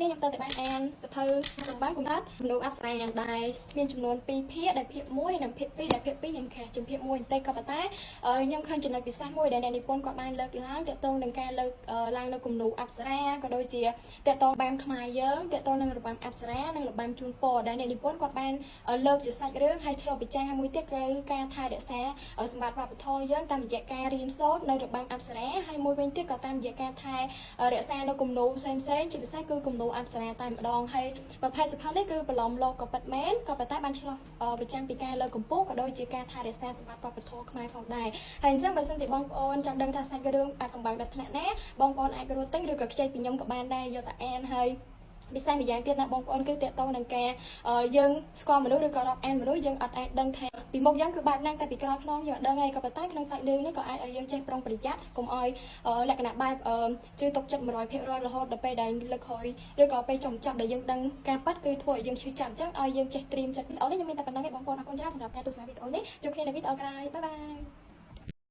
នេះខ្ញុំទៅតែបានអានសភៅរបាំកំណត់មនុស្សអប្សរាយ៉ាងដែរមានចំនួន2ភាគដែលភាគ1និងភាគ2ដែលភាគ2យ៉ាងខាជាងភាគ1បន្តិចក៏ប៉ុន្តែខ្ញុំឃើញចំណុចពិសេសមួយដែលអ្នកនិពន្ធគាត់បានលើកឡើងទាក់ទងនឹងការលើកឡើងនៅគំនូអប្សរាក៏ដូចជាទាក់ទងបាំខ្មែរយើងទាក់ទងនឹងរបាំអប្សរានិងរបាំជូនពរដែលអ្នកនិពន្ធគាត់បានលើកជាសាច់រឿងហើយឆ្លុះបញ្ចាំងមួយទៀតគឺការថែរក្សាសម្បត្តិវប្បធម៌យើងតាមរយៈការរៀនសូត្រនៅរបាំអប្សរាហើយមួយវិញទៀតក៏តាមរយៈការថែរក្សានៅគំនូផ្សេងៗជាពិសេសគឺគំនូអប្សរាតែម្ដងហើយប្រភេទសភៅនេះគឺប្រឡំលោកក៏ពិតមែនក៏ប៉ុន្តែបានឆ្លោះបញ្ចាំងពីការលើកកម្ពស់ក៏ដូចជាការថែរក្សាសម្បត្តិវប្បធម៌ខ្មែរផងដែរហើយអញ្ចឹងបើសិនជាបងប្អូនចង់ដឹងថាសាច់រឿងអាចកំបាំងដល់ថ្នាក់ណាបងប្អូនអាចរត់ទិញឬក៏ខ្ចីពីខ្ញុំក៏បានដែរយកទៅអានហើយពិសេសម្យ៉ាងទៀតណាបងប្អូនគឺតកតងនឹងការយើងស្គាល់មនុស្សឬក៏រាប់អានមនុស្សយើងអត់អាចដឹងថាពីមុខយើងគឺបែបហ្នឹងតែពីក្រោយខ្នងយើងអត់ដឹងឯងក៏ប៉ុន្តែក្នុងសាច់រឿងនេះក៏អាចឲ្យយើងចេះប្រុងប្រយ័ត្នកុំឲ្យលក្ខណៈបែបជឿទុកចិត្ត100%រហូតដល់ពេលដែលលើកក្រោយឬក៏ពេលចុងចប់ដែលយើងដឹងការប៉ັດគឺធ្វើឲ្យយើងឈឺចាប់អញ្ចឹងឲ្យយើងចេះត្រៀមចិត្តវីដេអូនេះខ្ញុំមានតែប៉ុណ្្នឹងឯងបងប្អូនអរគុណច្រើនសម្រាប់ការទស្សនាវីដេអូនេះជួបគ្នានៅវីដេអូក្រោយបាយបាយ។